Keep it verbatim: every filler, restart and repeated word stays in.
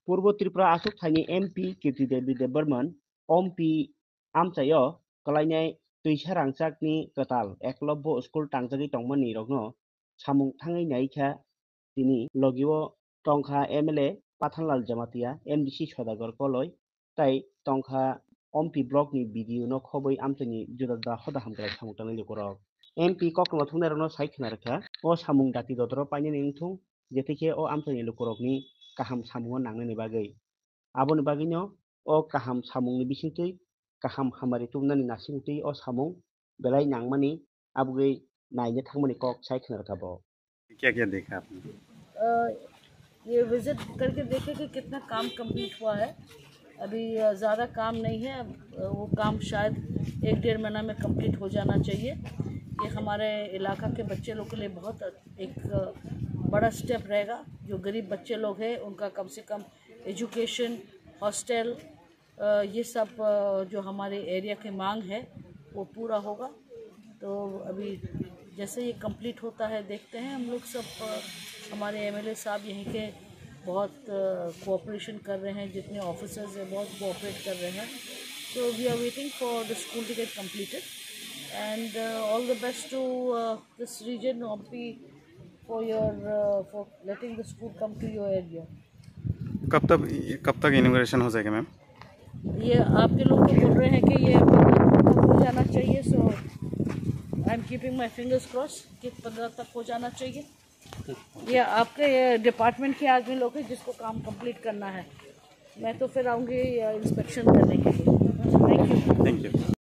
Purbo Tripura aswk thaini M P Kirti Devi Debbarman, Ompi amchaio kwlainai twisa rangchakni kwtal Eklobbo school tangjagwi tongmani rokno samung thangwi naikha. Tini logio tongkha M L A Pathanlal Jamatia, M D C Sodagar Koloi, tai tongkha Ompi block ni B D O no khobwi amchaini juda juda hoda hamkrai samung tangnai lukurok. M P kokrwma thungnairokno sai khna rwkha, o samung dati dodoro painani wngthung, jethi khe o amchaini lukurokni kaham samungo nangnani bagwi. Aboni bagwino o kaham samungni bisingtwi kaham hamari tubunani nasingtwi o samung belai nangmani abugwi naina thangmani kok sai khna rwkha bo. क्या क्या देखा आपने? अ, ये विजिट करके देखे कि कितना काम कंप्लीट हुआ है। अभी, अ, ज़्यादा काम नहीं है, अ, वो काम शायद एक डेढ़ महीना में कंप्लीट हो जाना चाहिए। ये हमारे इलाका के बच्चे लोग के लिए बहुत एक, अ, बड़ा स्टेप रहेगा। जो गरीब बच्चे लोग हैं, उनका कम से कम एजुकेशन, हॉस्टल, अ, ये सब, अ, जो हमारे एरिया की मांग है, वो पूरा होगा। तो अभी जैसे ये कंप्लीट होता है, देखते हैं हम लोग सब, अ, हमारे M L A साहब यहीं के बहुत, अ, कोऑपरेशन कर रहे हैं, जितने ऑफिसर्स हैं, बहुत कोऑपरेट कर रहे हैं। So we are waiting for the school to get completed, and, uh, all the best to, uh, this region, Ompi, for your, uh, for letting the school come to your area. कब तक, कब तक इनॉग्रेशन हो जाएगा, मैम? ये आपके लोग तो बोल रहे हैं कि ये पंद्रह तक हो जाना चाहिए, so I am keeping my fingers crossed कि पंद्रह तक हो जाना चाहिए। ये आपके, ये डिपार्टमेंट के आदमी लोग हैं जिसको काम कंप्लीट करना है। मैं तो फिर आऊँगी, अ, इंस्पेक्शन करने के लिए। Thank you. Thank you.